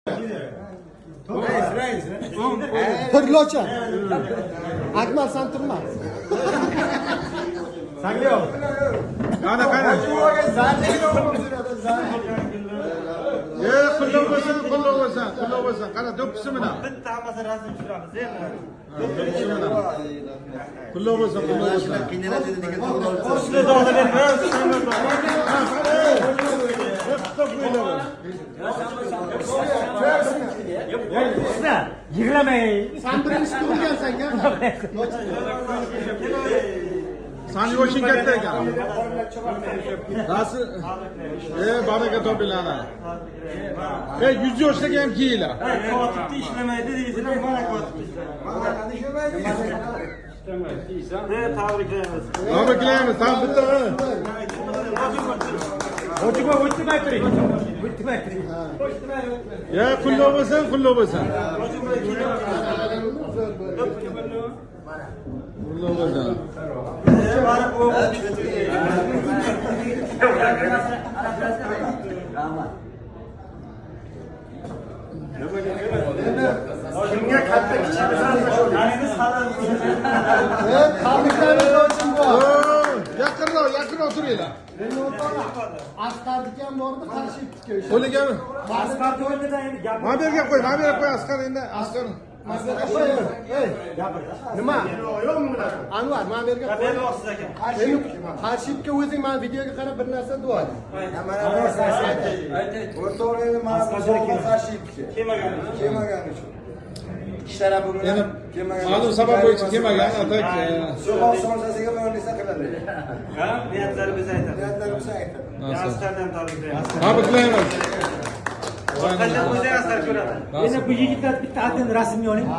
Reis, reis. Pirlocha. Akmal, sen turma. Sanga yo'q. Qani, qani. E, qulluq bo'lsin, qulluq bo'lsin, qulluq bo'lsin. Qara, do'ppisi bilan. Bitta hammasi rasm tushiramiz, endi. Qulluq bo'lsin, qulluq bo'lsin. Qo'shni dog'da beramiz. Yig'lamay. Sen birinchi tug'ilgansan, San yoshing katta ekan. Rosti. E, baraka topinglar. E, 100 yoshlik ham kiyinglar. Kotibda ishlamaydi deysizlar, mana kotibda ishlamaydi. Tabriklaymiz. Tabriklaymiz. Tam bitta. O'tib o'tmay turing. O'tmay turing. Ya, qulluq bo'lsin, qulluq bo'lsin. Qulluq bo'lsin. Kimga katta kichik Evet, tabriklaymiz Lochin bu. Yaqinroq, yaqinroq turinglar. Asqarniki ham bordi, Qarshiyevniki o'sha. Qo'liga Asqar o'rnidan endi gap. Mana bu yerga qo'y, mana bu yerga qo'y Asqar endi, Asqar. Ey, nima? Anvar, mana bu yerga qo'y. Qarshiyevga o'zing mana videoga qarab bir narsa duo et. O'rtoqlarni mana bu Qarshiyevga. Kelmagan uchun. Endi ma'lum sabab bo'yicha kelmagan, atak. So'roq solsasiga bir narsa qiladi. Ha, niyatlari biz aytadi. Niyatlari biz aytadi. Asqardan tabriklaymiz. Tabriklaymiz. Qachon bo'lsa Asqar ko'radi. Endi bu yigitlar bitta adin rasmga oling.